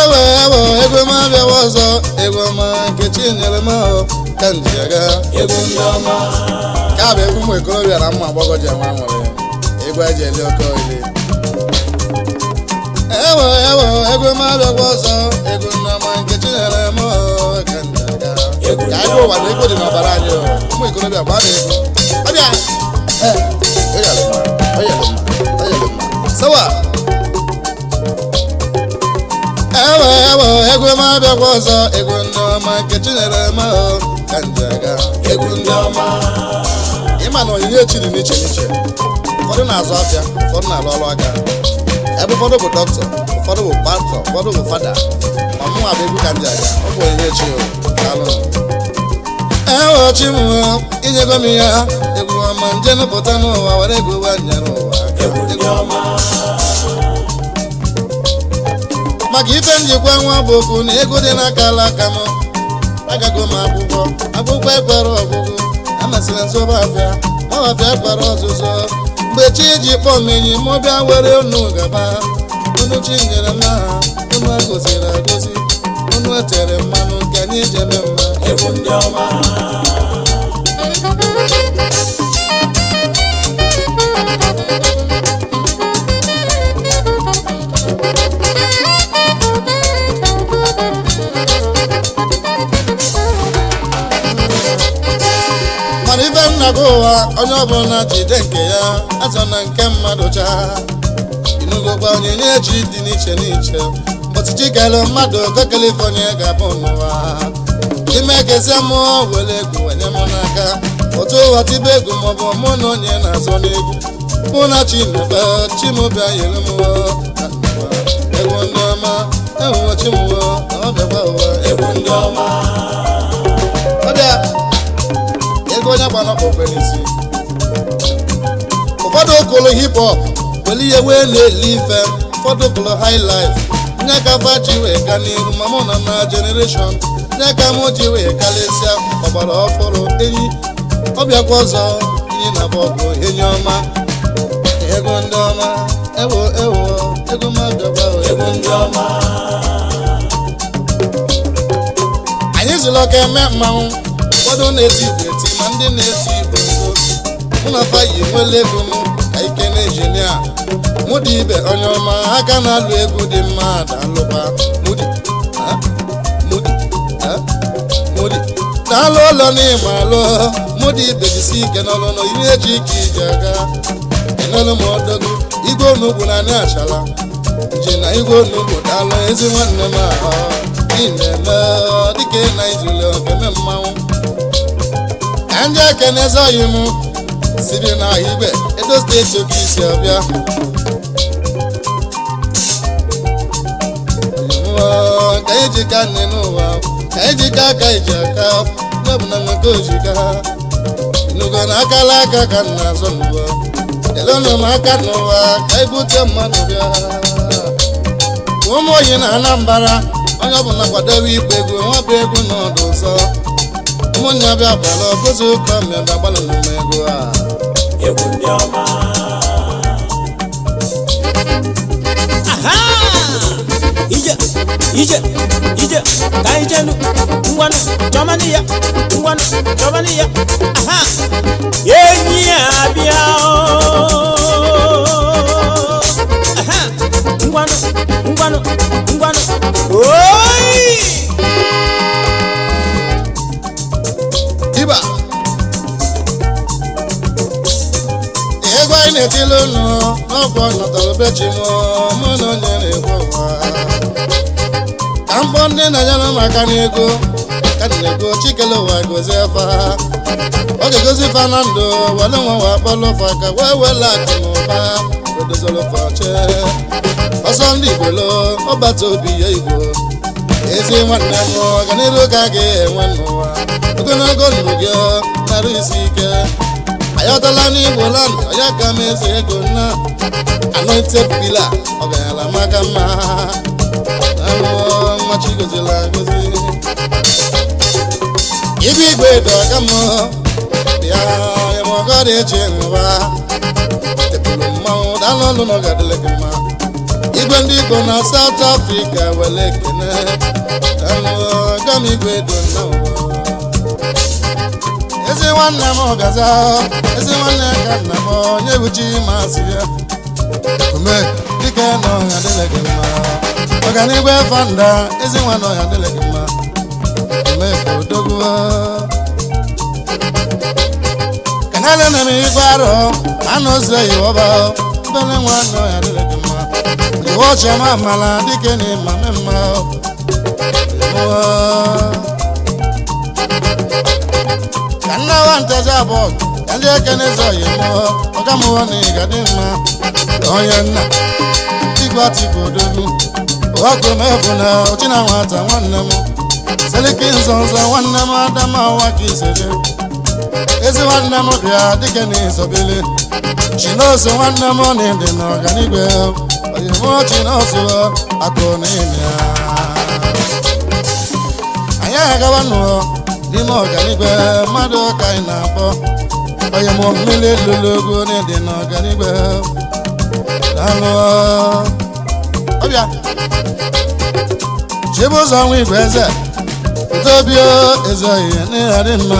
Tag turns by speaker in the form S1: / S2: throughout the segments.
S1: Ewe ewe, egwu m abịawa ọzọ. Egwu ọma nke chi nyere m ahụ ka m ji aga.
S2: Egwu ndị ọma.
S1: Ka bụ egwu ụmụ ikorobịa na ụmụ agbọghọ ji enwe aṅụrị, egwu eji eli oke oriri. Ewe ewe, egwu m abịakwa ọzọ. Egwu ndị ọma nke chi nyere m ahụ ka m ji aga.
S2: Egwu
S1: Ka
S2: ndị
S1: anyị ụwa na egwu dị n'ọbara anyị o. Ụmụ ikorobịa, gbaa egwu ọbịa. Ee, oyalụ mma, oyalụ mma, oyalụ mma. Sawa. Ewe ewe, egwu m abịakwa ọzọ. Egwu ndị ọma nke chi nyere m ahụ ka m ji aga.
S2: Egwu ndị ọma.
S1: Ịma na onyinye chi dị n'iche n'iche. Ụfọdụ na-azụ afịa, ụfọdụ na-alụ ọrụ aka, ebe ụfọdụ bụ dọkịta, ụfọdụ bụ pastọ, ụfọdụ bụ fada. Ma mụnwa bụ egwu ka m ji aga. Ọ bụ onyinye chi o. Daalụ. Ewe chi m o, inyego m ya egwu ọma nje nụpụta n'ụwa were egwu gwa nyere ụwa aka.
S2: Egwu ndị ọma.
S1: Maka ife njikwa nwa bụ okwu na ego dị n'aka alaka m. Agago m akwụkwọ, akwụkwọ ekwere ọgụgụ. Amasịrị nzọba afịa, mawafịa ekwere ọzụzụ. Mgbe chi ji kpọọ m enyi m bịa were unu gaba unu. Chi nyere m aha unu, agoziri agozi unu, etere mmanụ nke anyị ji eme mma.
S2: Egwu ndị ọma.
S1: Mana ife nna gị ụwa, onye ọbụla jide nke ya, azọ na nke mmadụ chaa. Inugokwa onyinye chi dị n'iche n'iche. Mbọchị chi kere mmadụ ka California ga-abụ n'ụwa. Chimekesia mụọ were egwu wenye m n'aka, otu ụwa tibe egwu, maọbụ mụ na onye na-azọ n'egwu. Mụ na chi na-ekpe chi m bịa yiri m na n'ụwa. Egwu ndị ọma, ewuwe chi m na ọ bịakwa ụwa.
S2: Egwu ndị ọma.
S1: Ọbịa ego onye gbara ọkpọkwe n'isi. Ụfọdụ okolo hip hop were ihe wee na-eli ife, ụfọdụ okolo high life nye ka fa ji wee ga n'ihu. Ma mụ na na generation nye ka mụ ji wee karịsịa ọgbara ọfụrụ enyi ọbịakwa ọzọ. Enyi na bọgụ enyi ọma, ego ndị ọma. Ewo ewo, ego m abịakwa.
S2: Egwu ndị ọma.
S1: Anyị zụrụ ọka eme mmanwụ. Ụfọdụ na-eti igwe eti, ma ndị na-eti igwe nso. Mụ na fayi nwere ego m ka ike na injinia mụ dị ibe onye ọma aka na-alụ egwu dị mma. Daalụkwa mudi, ha, mudi, ha, mudi. Daalụ ụlọ n'ịma alụ mụ dị ibe. Jisi ike n'ọlụ nọ ihe eji ike iji aga enelu m ọdọgụ igwe onugbu na anị achala ji na igwe onugbu. Daalụ ezi nwanne m. Ahụ ị na-eme dịka ị na-izuli okeme mmanwụ ka ndị ekenezi oyi m sibi na igwe Edo Steeti oke isi ọbịa. Oyimụọ, ka anyị ji ka nne n'ụwa, ka anyị ji ka aka iji aka ya bụ na nweta ojika inugo na akala aka ka m na-azọ n'ụwa. Elenụ m aka n'ụwa ka ebute mmadụ bịa. Ụmụ oyi na Anambra, onye ọbụla kwadobe igba egwu nwa bụ egwu n'ọdụ nsọ. Ụmụnne bịa gbara ọgụzụ ụkọ mmemme gbalụrụ m egwu a.
S2: Egwu ndị ọma.
S3: Aha! Ije ije ije, ka anyị jenu. Ngwanụ chọmanụ ya, ngwanụ chọmanụ ya. Aha! Enyi abịa ooo. Aha! Ngwanụ, ngwanụ, ngwanụ, oyi.
S1: Ịba egwu anyị na-etili ụnụ n'ọbụ nọtara be chi m. Mụ na onye na-ekwu ụwa ka mkpọ ndị na-enyere m aka n'ego ka m na-ekwu. Chikele ụwa gozie fa, ọ ga-egozi fa na ndụ were nwa wa kpọlụ fa ka wee wele akụ na ụba wedozoro fa chee ọsọ ndị Igbo lo ọbata obi ya. Igbo ezi nwanne m, ọganiru ka a ga-enwe n'ụwa, ogologo ndụ gị nara isi ike. Ayọtala n'Igbo land, onye ka m eze ego na anointed pillar, ọgaranya maka mma. Alụọ mmachi gozila agozi. Igwe igwe dị ọka m bịa ịmọgọ dị echi nwa. Tepụlụ mmanwụ dalụ ọlụ na ọ ga-adịlị gị mma. Igwe ndị Igbo na South Africa wele ekene. Alụọ ọga m igwe dị na ụwa. Ezi nwanne m gaza, ezi nwanne ka nna m onye bụ chi masị ya. Ume dike na ọha adịlị gị mma. Ọganigwe fanda, ezi nwanne ọha adịlị gị mma. Ume odogwu. Kanala na m igwe arọ, anụ ụzọ iwọba, mbele nwanne ọha adịlị gị mma. Ojiwe ọchị ama amala dike na ịma mma. Ka nna wa ntaja abụọ ka ndị ekene zọghị mụọ ọga mụọ na ịga dị mma onye nna igwe atiku odogwu ọkụ mefu na ọchị na nwata nwanne m seliki nzọnzọ nwanne m adamawa ka isere ezi nwanne m bịa dike na ịzọbili chinoso nwanne m na ịdị na ọganigwe oyimụọ chinoso akụ na ịmị ya anyị agawa nụọ n'ime ọganigwe mmadụ ka anyị na-akpọ onye mụ mmiri lụrụ ogo n'ịdị n'ọganigwe daalụ ọbịa Chibụzọ nwa igwe eze udobi eze oyi n'ịghadị mma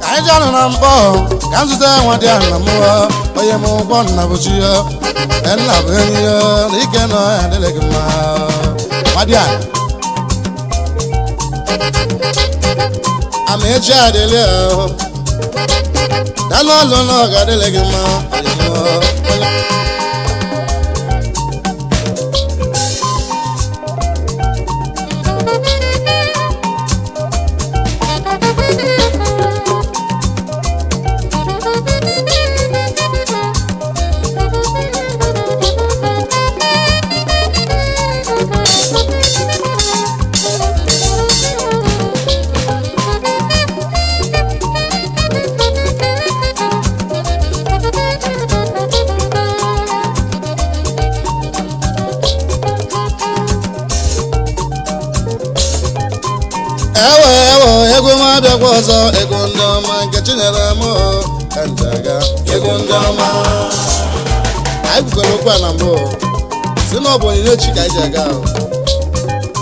S1: ka anyị janụ na mkpọ ka nzute nwa dị ana mụọ onye mụ ụgwọ nna bụ chi ya nna bụ enyi ya na ike na ọya adịghị gị mma nwa dị ana Amaechi adịlị ahụ daalụ ọlụ na ọ ga-adịlị gị mma. Ewo ewo egwu m abịakwa ọzọ egwu ndị ọma nke chinyere m ka nje aga
S2: Egwu ndị ọma.
S1: Anyị kwukwara okwu a na mbụ si na ọ bụ onyinye chi ka anyị ji aga ahụ.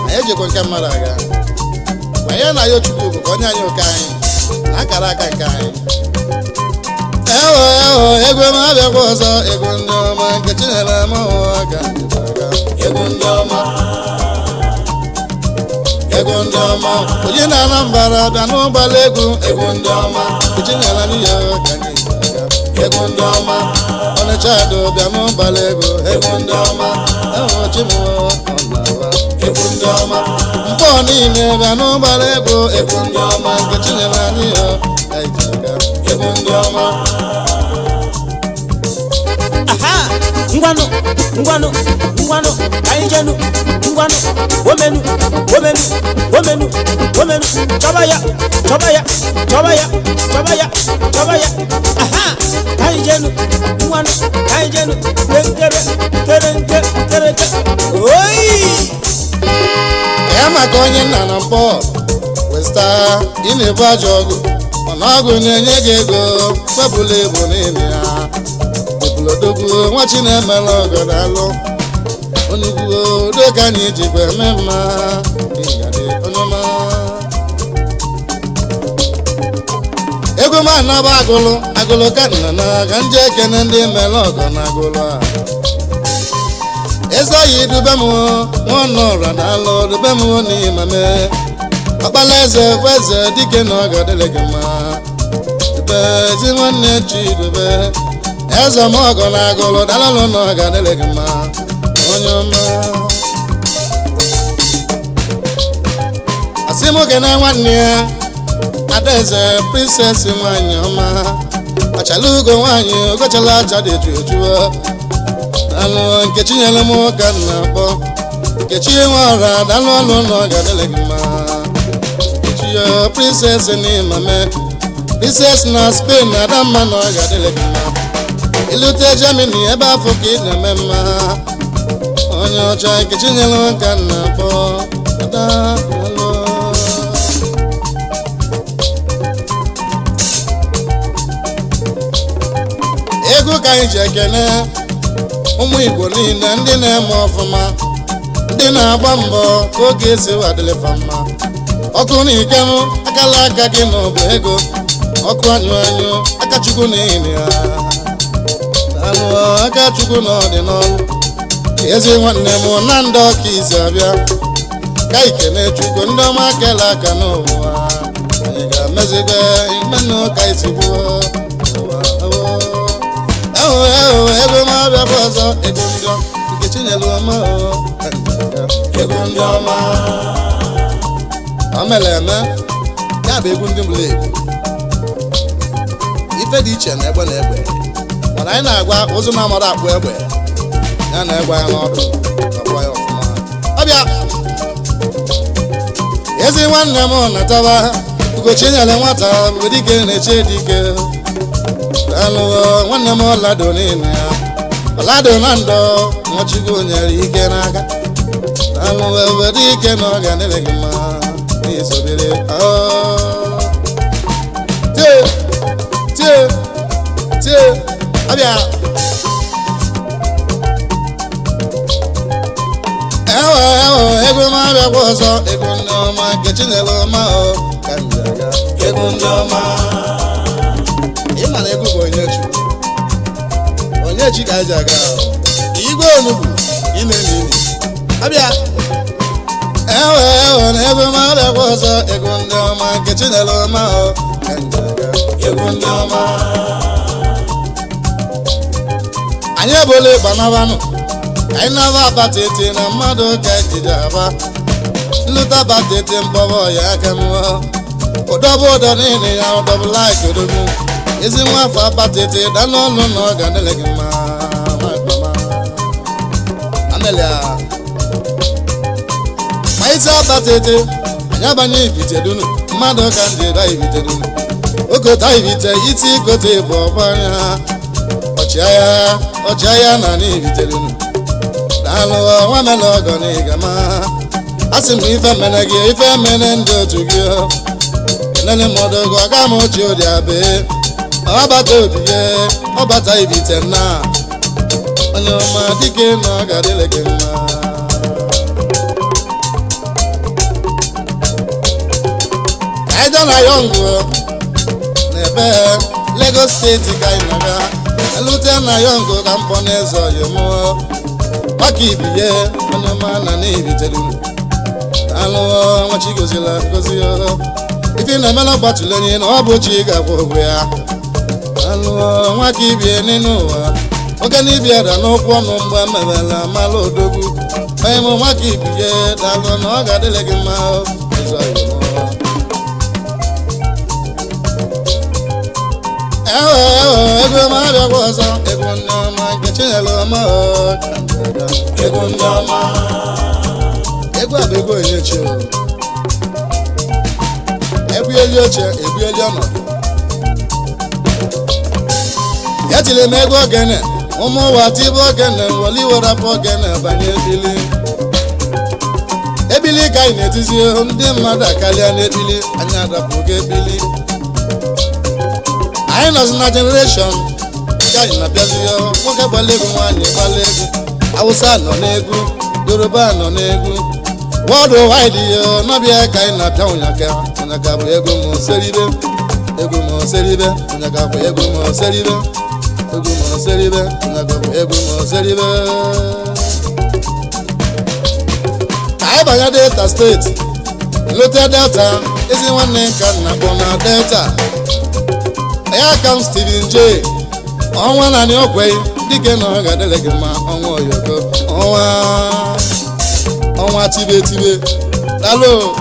S1: Anyị ejikwa nke mmadụ aga banye na ya Chukwu bụ ka onye anyị oke anyị na akara aka nke anyị. Ewo ewo egwu m abịakwa ọzọ egwu ndị ọma nke chinyere m ka nje aga
S2: Egwu ndị ọma.
S1: Egwu ndị ọma onye na Anambra bịa n'ụgbala egwu egwu ndị ọma echinyere m ya ka anyị ji aga egwu ndị ọma Ọnịcha do bịa n'ụgbala egwu egwu ndị ọma ehụchimọnaba
S2: Egwu ndị ọma.
S1: Mkpọ niile bịa n'ụgbala egwu egwu ndị ọma nke chinyere anyị ya ka anyị ji aga
S2: Egwu ndị ọma.
S3: Aha! Ngwanụ, ngwanụ, ngwanụ, ka anyị jenu, ngwanụ, omenu, omenu, omenu, omenu, chọba ya, chọba ya, chọba ya, chọba ya, chọba ya, aha! Ka anyị jenu, ngwanụ, ka anyị jenu, tenkere, terenke, tereke, oyi!
S1: Ya maka onye nna na mkpọ westa ị na-ebu ajọ ọgụ mana ọgụ na-enye gị ego webụla ebu n'ime ya ebulodogwu nwa chinemela ọgọ na-alụ onugwu udo ka anyị jikwa eme mma ịgadị onye ọma. Egwu m anaba agụlụ agụlụ ka nna na ka nje ekene ndị mere ọgọ na agụlụ a eze oyi dube m nwanne ụra na alụ dube m n'ime me ọkpala eze bụ eze dike na ọ ga-adịrị gị mma dube ezi nwanne chi dube eze m ọgọ na agụlụ dalalụ na ọ ga-adịrị gị mma onye ọma asị m kene nwanne ya adaeze princess nwanyị ọma achala ugo nwanyị ogochala aja dị eju eju alụ nkechi nyere m ka m na-akpọ nkechi nwe ọra dalụ ọlụ na ọ ga-adịrị gị mma nkechi ya princess n'ịma me Princess na Spain na adamma na ọ ga-adịrị gị mma. Ilute Germany ebe afọ ka ị na-eme mma. Onye ọcha Nkechi nyere ka nna akpọ ada alụ. Egwu ka anyị ji ekene ụmụ Igbo niile ndị na-eme ọfụma, ndị na-agba mbọ ka oge esi wadịlịfa mma. Ọkụ na ikem akala aka gị na ọbụ ego, ọkụ anyụ anyụ aka Chukwu na ịnị ya alụ, aka Chukwu na ọdị n'ọlụ. Ezi nwanne m na ndị ọka isi abịa ka ikene Chukwu ndị ọma kele aka n'ụwa. Anyị ga-emezigwe imenụ ka isi gbuo ụwa. Ewo ewo ego m abịakwa ọzọ, ego ndị Nkechi nyere ọma
S2: Egwu ndị ọma.
S1: O mere eme ya bụ egwu ndị mụrụ egwu ife dị iche na egbe na egbe, mana anyị na-agwa ụzụ na-amara akpụ egbe ya na egbe ya n'ọdụ akpụ ya ọfụma. Ọbịa ezi nwanne m nataba Ugochi nyere nwata bụ dike na-eche dike. Alụ nwanne m ọlado niile ya ọlado na ndọ nwachukwu nyere ike n'aka. Alụ ewere ike na ọ ga adịrị gị mma n'isobere. Tie tie tie abịa. Ewe ewe ego m abịakwa ọzọ, ego ndị ọma Nkechi nyere ọma o ka m ji aga.
S2: Egwu ndị ọma.
S1: Ị ma na egwu bụ Onyechi, Onyechi ka anyị ji aga. Igwe onugbu ime n'ili abịa. Ewe ewe na ego m abịakwa ọzọ, ego ndị ọma Nkechi nyere ọma o ka m ji aga.
S2: Egwu ndị ọma.
S1: Anyị ebola ịgba nabanụ ka anyị naba abatete na mmadụ ka ejije aba nlụta abatete mkpọrọ ya aka mụọ ụdọbụ ụdọ niile ya ụdọbụ laik odogwu. Ezi nwa afọ abatete da n'ọnụ na ọ ga-adịrị gị mma. Amelia ma isi abatete anyị abanye ibite dunu mmadụ ka ndị da ibite dunu okota ibite iti kote bụ ọgbanya ọchịagha ọchịagha na n'ibitere unu. Daalụ nwa mere ọgọ na ịgama asị m ife mere gị ife mere ndị otu gị nene mmadụ gị ọga m ochie ụdị abe ọbata obi gị ọbata ibite nna onye ọma dike na ọ ga-adịrị gị mma. Aịja na yọngụ n'ebe Lagos steeti ka anyị na-aga elute na yọngụ ka mkpọ na-eze ọyị mụọ maka ibiye onye ọma na n'ibitere unu. Alụ nwachi gozila gozi ife na-emela gbatụrụ onye na ọ bụ chi ga-agwa ogwe ya. Alụ nwa ka ibie n'elu ụwa oge na ibie da n'ụkwụ ọnụ mgbe mebela mara odogwu onye mụ nwa ka ibiye dalụ na ọ ga-adịrị gị mma eze ọyị mụọ. Ewe ewe ego m abịakwa ọzọ, egwu ndị ọma Nkechi nyere ọma o.
S2: Egwu ndị ọma.
S1: Egwu a bụ egwu Onyechi o. Egwu eli oche egwu eli ọnọdụ. Etiri m egwu ogene ụmụ ụwa tibe ogene woliwerapụ ogene banye ebili ebili ka anyị na-etizi ndị mmadụ akarịa n'ebili anyị adapụgo ebili. Anyị nọzi na jenereshọn ka anyị na-abịazi nwoke gbala egwu nwaanyị gbala egwu Awụsa nọ n'egwu Yoruba nọ n'egwu wọdụ waịdị ya n'ọbịa ka anyị na-apịa ụnyaka ụnyaka bụ egwu m seribe egwu m seribe ụnyaka bụ egwu m seribe egwu m seribe ụnyaka bụ egwu m seribe. Ka anyị banye Delta steeti lute Delta ezi nwanne ka nna kpọ na Delta ya ka m Stephen J ọnwa naanị ọgwe dike na ọ ga-adịrị gị mma ọnwa oyoko ọnwa ọnwa tibe tibe dalo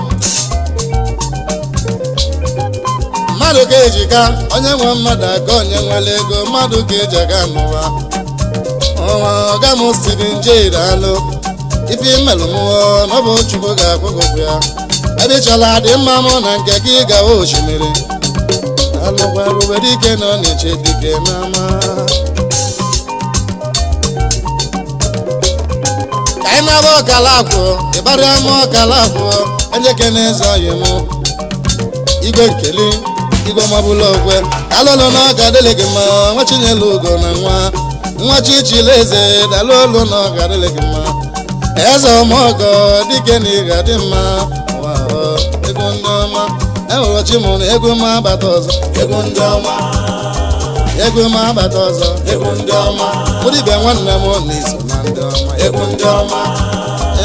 S1: mmadụ ka eji ka onye nwe mmadụ aka onye nwere ego mmadụ ka eji aga n'ụwa ọnwa ọga m Stephen J daalụ ife imelụ mụọ na ọ bụ Chukwu ga-akwụgwụ ya ebe ị chọrọ adị mma mụ na nke gị gawa osimiri. Alụkwa ebube dike nọ na-eche dike n'ama. Ka anyị naba ọkala akwụ, ịbarịa m ọkala akwụ, ejeke na-eze ọyị mụ. Igwe nkeli, igwe mabụlụ ogwe, alụlụ na ọ ga-adịlị gị mma, nwa Chinyelu ugo na nwa. Nwa Chichila eze, dalụ olu na ọ ga-adịlị gị mma. Eze ọmọgọ, dike na ị ga-adị mma. Ụwa ọ, egwu ndị ọma, enwere chi mụ na egwu m abata ọzọ.
S2: Egwu ndị ọma.
S1: Egwu m abata ọzọ.
S2: Egwu ndị ọma.
S1: Mụ dibịa nwanne m na-eso na ndị ọma.
S2: Egwu ndị ọma.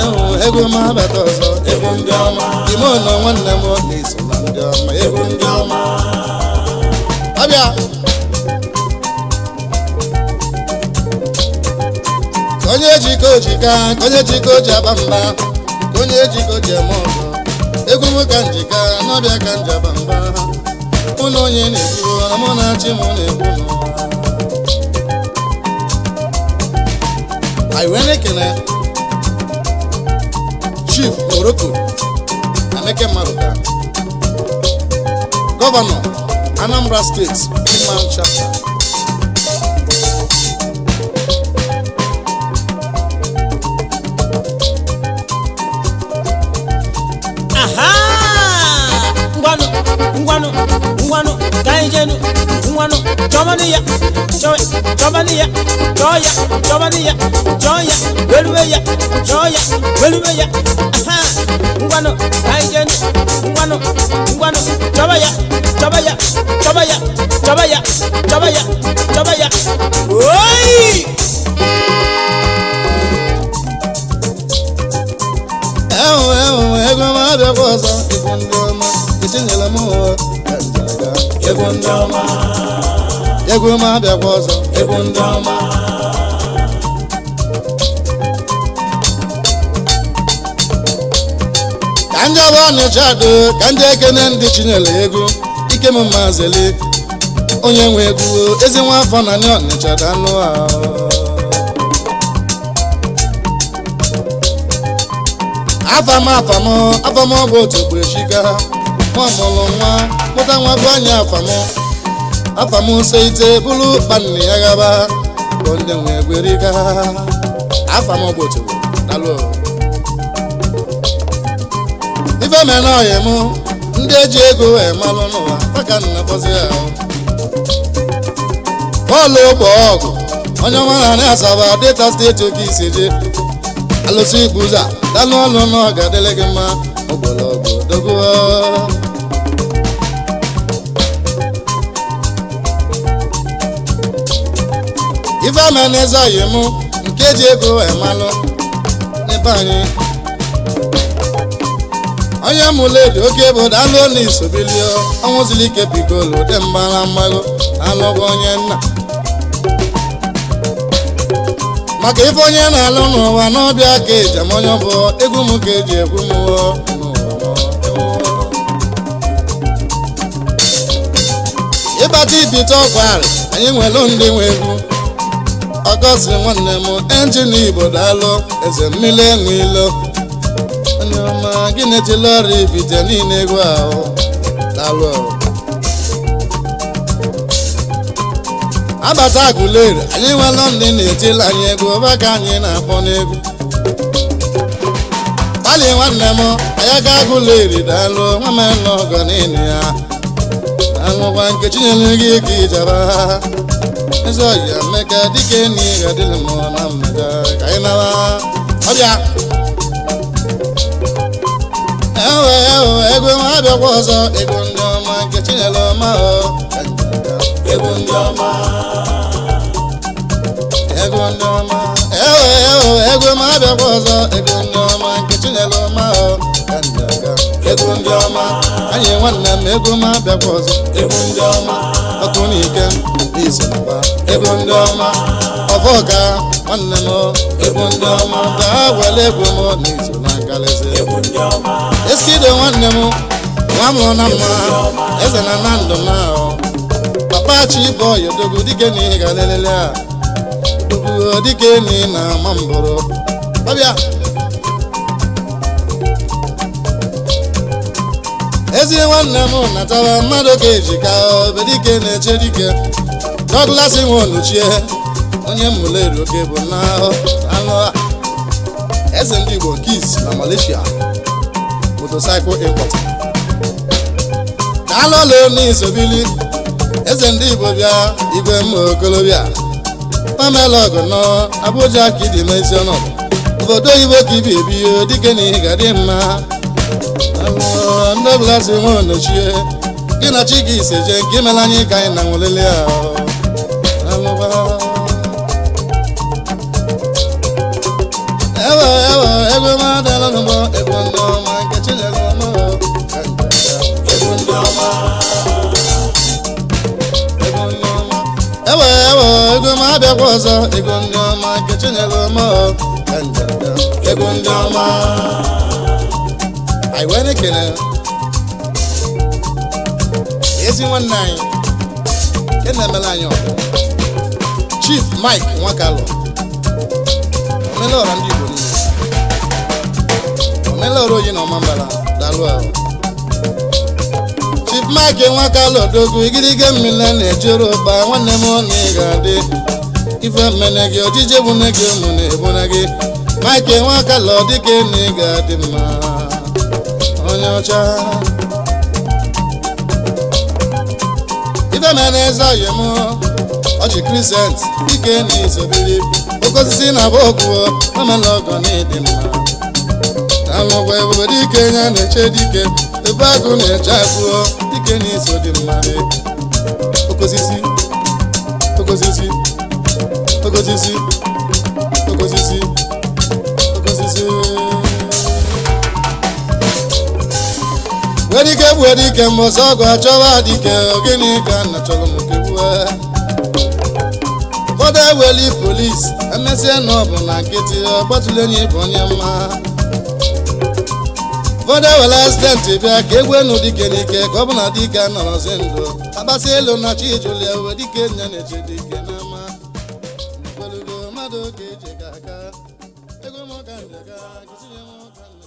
S1: Ewu, egwu m abata ọzọ.
S2: Egwu ndị ọma.
S1: Ime ụlọ nwanne m na-eso na ndị ọma.
S2: Egwu ndị ọma.
S1: Ọbịa. Ka onye jikọ ojika, ka onye jikọ oji aba mba, ka onye jikọ oji eme ọzọ. Egwu m ka njika, n'ọbịa ka nji aba mba. Mụ na onye na-ekwu, na mụ na chi m na-ekwu n'ụwa. Anyị wee na-ekele Chief Morocco Emeke Maruka, Gọvanọ Anambra State Women Chapter.
S3: Aha! Ngwanụ, ngwanụ, ngwanụ, ka anyị jenu. Ngwanụ, chọbanụ ya, chọọ ya, chọbanụ ya, chọọ ya, chọbanụ ya, chọọ ya, weluwe ya, chọọ ya, weluwe ya. Aha! Ngwanụ, ka anyị jenu. Ngwanụ, ngwanụ, chọba ya, chọba ya, chọba ya, chọba ya, chọba ya, chọba ya. Oyi!
S1: Ewu, ewu, egwu m abịakwa ọzọ. Egwu ndị ọma, etinyela m ụwa ka njaga.
S2: Egwu ndị ọma.
S1: Egwu m abịakwa ọzọ.
S2: Egwu ndị ọma.
S1: Ka ndị ọba Ọnịcha do, ka ndị ekene ndị Chinyere egwu ike m mazili onye nwe egwu ezi nwa afọ na ndị Ọnịcha danụ ahụ. Afam afam afam ọ bụ otu kpechika nwa mụrụ nwa mụta nwa bụ anya afam afam nso ite bụrụ kpanne ya gaba bụ ndị nwe egwerika. Afam ọ bụ otu dalụ. Ife mere ọyị mụ ndị eji ego wee malụ n'ụwa maka nna kpọzi ya bọọlụ ogbo ọgụ onye ọma na anị Asaba Delta Steeti oke isi je alụsị igbuza dalụ ọlụ na ọ ga-adịlị gị mma ogbologbo dogo. Ife mere n'eze ọyị mụ nke eji ego wee malụ n'ebe anyị onye mụledi oke bụ dalụ na isobilio ọnwụ ziri ike bikolu dị mma na mmago alụgwọ onye nna maka ife onye na-alụ n'ụwa n'ọbịa ka eji ama onye bụ egwu m ka eji egwu m ịbata ibite ọkwarị anyị nwelu ndị nwe egwu ọgọsi nwanne m enjin Igbo daalụ eze mmiri enwe ilo onye ọma gịnị tili ọrụ ibite niile egwu ahụ daalụ. Abata Aguleri anyị nwelu ndị na-etili anyị egwu ọba ka anyị na-akpọ n'egwu gbalị nwanne m anyị ga Aguleri daalụ nwa m ọgọ niile ya alụkwa nke Chinyere gị ka ijaba eze ọyị Emeka dike na ịga dịrị m na mmega ka anyị naba ọbịa. Ewe ewe egwu m abịakwa ọzọ egwu ndị ọma nke Chinyere ọma o
S2: Egwu ndị ọma.
S1: Egwu ndị ọma. Ewe ewe egwu m abịakwa ọzọ egwu ndị ọma nke Chinyere ọma o
S2: Egwu ndị ọma.
S1: Anyị nwanne m egwu m abịakwa ọzọ
S2: Egwu ndị ọma.
S1: Ọkụ na ike n'izu mba
S2: Egwu ndị ọma.
S1: Ọfọka nwanne m
S2: Egwu ndị ọma.
S1: Daa wele egwu m n'izu na nkalịsị
S2: Egwu ndị ọma.
S1: Esido nwanne m nwa m na mma eze na na ndụ na papa Chiboy odogwu dike na ị ga lelele a odogwu dike na ị na-ama mbụrụ ọbịa. Ezi nwanne m natara mmadụ ka eji ka obedike na-eche dike. Douglas Nwonuchie onye mmuleri oke bụ na anụ eze ndị Igbo Kiss na Malaysia motorcycle import. Daalụ n'isobili eze ndị Igbo bịa igwe mma okolobịa Pamela Ọgụnọ Abuja ka ịdị mezi ọnọdụ obodo oyibo ka ibi ebi dike na ihe ga-adị mma. Douglas Nwonuchie gị na chi gị iseje nke imela anyị ka anyị na nwelele ahụ. Ewo ewo egwu m adịla n'ụgbọ egwu ndị ọma nke Chineke ọma
S2: Egwu ndị ọma.
S1: Egwu ndị ọma. Ewo ewo egwu m abịakwa ọzọ egwu ndị ọma nke Chineke ọma
S2: Egwu ndị ọma.
S1: Anyị wee na-ekele ezi nwanne anyị nke na-emela anyị ọgụ Chief Mike Nwakalụ omeleọra ndị Igbo niile omeleọra oyi na ọmambala daalụ ahụ. Chief Mike Nwakalụ odogwu igirige mmiri na-ejere ụba nwanne m na ị ga-adị ife mmene gị ojije gbune gị ụmụ na-egbune gị. Mike Nwakalụ dike na ị ga-adị mma onye ọcha. Ife mere eze ọyị m ọchị Crescent dike na izobili oke osisi na abụ okwu omela ọgọ na ịdị mma. Alụgwa ebube dike ya na-eche dike ebe agụ na-eche agụọ dike na iso dị mma. Oke osisi oke osisi oke osisi oke osisi oke osisi. Wedike bụ dike mbọsị ọgụ achọwa dike gịnị ka nna chọrọ m kegbue. Ụfọdụ eweli polisi emesịa na ọ bụ na nkịtị ọgbatụla enyi bụ onye mma. Ụfọdụ ewele asidentị bịa ka egwenu dike n'ike ka ọ bụ na dike nọrọzi ndụ agbasị elu na chi julia uwe dike nya na-eche dike n'ama mkpelugo mmadụ ka eji ga aka ego m ka nje ga kesinye m ka nna.